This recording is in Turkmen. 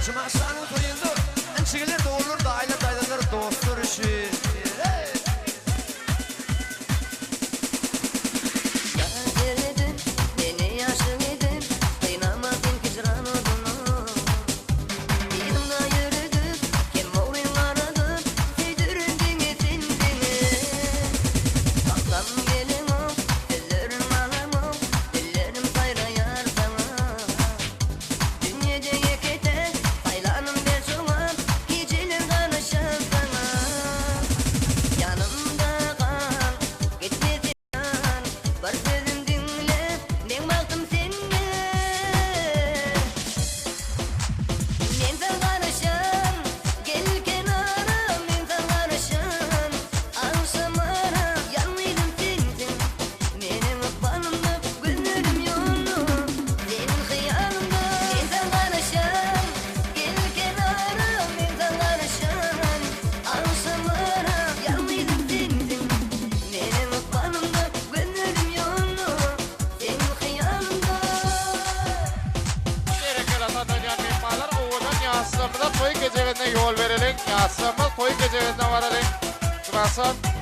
Jumaşanyň toýunda inçigiler, doganlar, daýylar, daýzalar, dostlar üçin. Bir sözüm diňle, meň bagtym sende. Men saňa garaşan, gel kenara, men saňa garaşan, agşamara, ýalňyzym sensiň. Meniň ykbalymda gözlerim ýolda, seniň hyýalymda. Men saňa garaşan, gel kenara, men saňa garaşan, agşamara, ýalňyzym sensiň. Meniň ykbalymda gözlerim ýolda, seniň hyýalymda. Berekella tanalýan myhmanlar owadan ýaşlarymyza toý gejeginde ýol bereliň ýaşlarymyz toý gejeginde baralyň Jumaşan.